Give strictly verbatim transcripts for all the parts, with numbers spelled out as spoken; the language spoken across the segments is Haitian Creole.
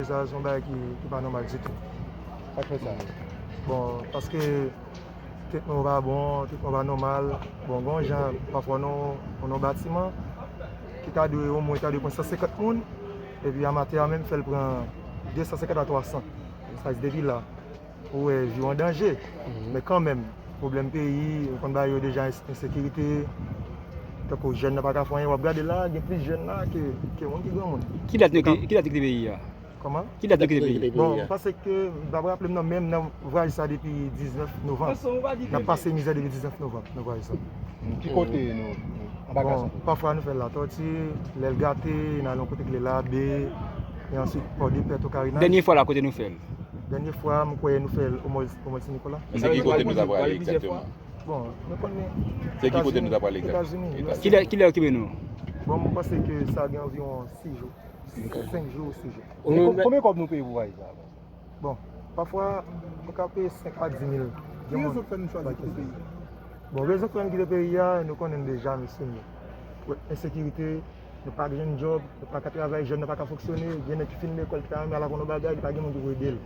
Sa se yon bagay ki, ki pa nòmal ditou. Sa k fè sa? Bon, paske tretman yo pa bon, tretman yo pa nòmal. Bon, gen yon jan, pafwa, nan yon batiman ki ta dwe, omwen, ta dwe pran san senkant moun, epi amatè a menm fè l pran de san senkant a twa san. Sa di depi la, ou wè vi w an danje. Men kanmenm, pwoblèm peyi, ou konn bagay yo deja, ensekirite, tankou jèn nan pa ka fè anyen, w ap gade la, gen plis jèn la ke, ke moun ki granmoun. Ki dat nou ki-, ki dat nou kite peyi a? Kòman? Ki dat nou kite peyi a? Bon, m panse ke, m pa raple m non, men m nan vwayaj sa depi diznèf novanm. N ap pase mizè depi diznèf novanm nan vwayaj sa. Ki kote nou, nou, anba gaz la? Bon, pafwa nou fè Latòti, lè l gate, n al yon kote ki rele Labe, e answit Pòdepè, Tokarinaj. Dènye fwa la, kote nou fè l? Dènye fwa, m kwè nou fè l o Mòl, o Mòl Sen Nikola. Se ki kote nou ta prale egzakteman? Bon, nou konnen Etazini. Se ki kote nou ta prale egzakteman? Etazini. Kilè, kilè yo kenbe nou? Bon, m panse ke sa gen anviwon sis jou. Senk jou, sis jou. Konbyen, konbyen kòb nou peye pou vwayaj la? Bon, pafwa, nou ka peye senk a dis mil. Ki rezon k fè nou chwazi kite peyi a? Bon, rezon k fè nou kite peyi a, nou konnen l deja, mesye, nou. Ensekirite, nou pa jwenn djòb, nou pa ka travay, jèn nan pa ka fonksyone, gen nèg ki fin lekòl, ki ta renmen al aprann yon bagay, li pa gen moun ki pou ede l.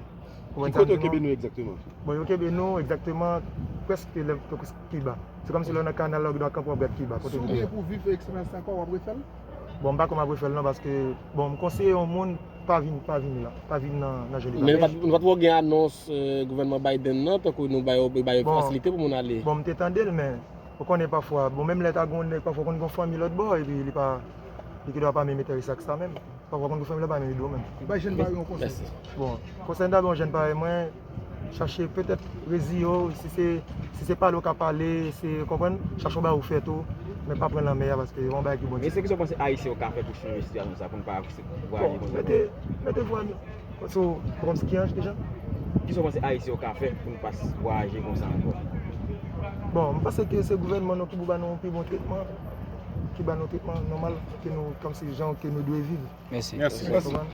Ki kote yo kenbe nou egzakteman? Bon, yo kenbe nou egzakteman prèske lè, prèske Kiba. Se kòmsi lè w nan kanal la, ou gen dwa kanpe, w ap gad Kiba. Si w gen pou viv eksperyans sa ankò, w ap refè l? Bon, m pa kwè m ap refè l non, paske, bon, m konseye yon moun pa vin, pa vin la, pa vin nan, nan jan de bagay. Men nou pa, nou pa twò gen anons, euh, gouvènman Biden nan, tankou nou ba yo, ba yo fasilite pou moun ale. Bon, m te tande l, men ou konnen pafwa, bon, menm lè ta gen yon nèg, pafwa konn gen yon fanmi lòt bò, epi li pa, li gen dwa pa menm enterese ak sa menm. Pafwa konn gen fanmi la pa menm ide w menm. Bay jèn pa yo yon konsèy. Bon, konsèy m ta bay yon jèn parèy mwen, chache petèt reziye w, si se, si se pale w ka pale, se konprann, chache yon bagay ou fè tou, men pa pran lanmè a paske se yon bagay ki bon. Men se kisa w panse Ayisyen yo ka fè pou chanje sitiyasyon sa, pou n pa vwayaje konsa? Bon, mete, mete vwa nou sou Bronski Ange deja. Kisa w panse Ayisyen yo ka fè pou n pa vwayaje konsa ankò? Bon, m panse ke se gouvènman nou ki pou ba nou yon pi bon tretman, ki ba nou tretman nòmal, ke nou, kòmsi jan ke nou dwe viv. Mèsi. Mèsi. Mèsi.